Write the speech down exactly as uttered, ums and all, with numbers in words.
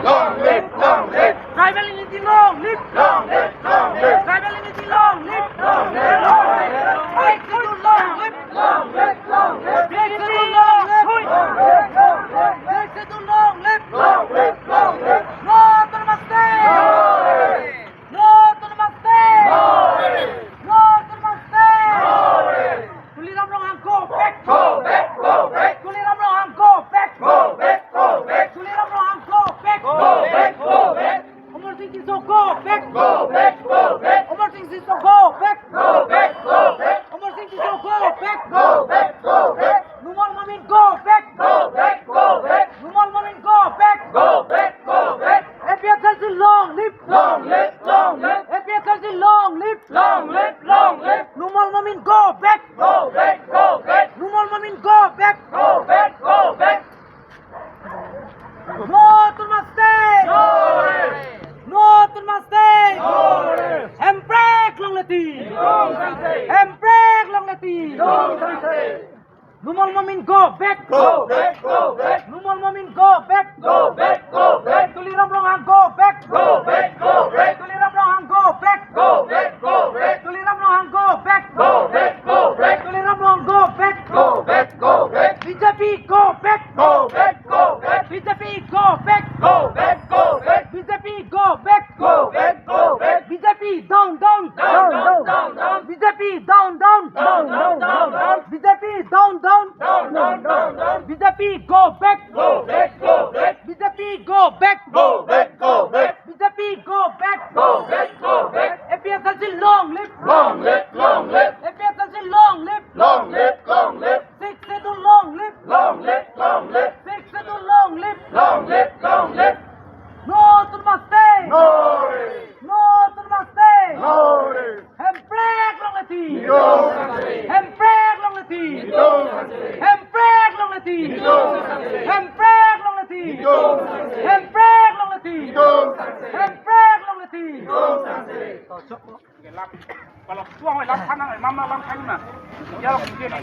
Long live, long live. Tribal unity long live. Long live, long live. Tribal unity long live. Long live, long live. Sixth Schedule long live. Long live, long live. Sixth Schedule long live. Long live, long live. Sixth Schedule long live. Long live, long live. No autonomous state. No autonomous state. No autonomous state. Tuliram Ronghang go back. Go back, go back. Tuliram Ronghang go back. Go back, go back. Tuliram Ronghang go back. Go back, go back. Amarsing Tisso go back. Go back, go back. Amarsing Tisso go back. Go back, go back. Amarsing Tisso go back. Go back, go back. Numal Momin go back. Go back, go back. Numal Momin go back. Go back, go back. A P H L C long live. Long live, long live. A P H L C long live. Long live, long live. Numal Momin go back. Go back, go back. Numal Momin go back. Go back, go back. No autonomous state. No rest. No autonomous state. No rest. Hemprek longle ti. Hemprek longle ti. Numal Momin go back. Go back, go back. Numal Momin go back. Go back, go back. Tuliram Ronghang go back. Go back, go back. Tuliram Ronghang go back. Go back, go back. Tuliram Ronghang go back. Go back, go back. Tuliram Ronghang go back. Go back, go back. B J P go back. Go back, go back. B J P go back. Go back, go back. B J P go back. Go back, go back. B J P down, down. Down, down, down, down. B J P down, down. Down, down, down, down. B J P down, down. Down, down, down, down. B J P go back. Go back, go back. B J P go back. Go back, go back. B J P go back. Go back, go back. A P H L C long live. Long live, long live. A P H L C long live. Long live, long live. Sixth Schedule long live. Long live, long live. Sixth Schedule long live. Long live, long live. No autonomous state. No rest. No autonomous state. No rest. Hemprek longle ti. Hidong sangse. Hemprek longle ti. Hidong sangse. Hemprek longle ti. Hidong sangse. Hemprek longle ti. Hidong sangse. Hemprek longle ti. Hidong sangse. Hemprek longle ti. Hidong sangse. Lam, kalau tuang lam kanan, mama lam kanan. Ya, oke ni.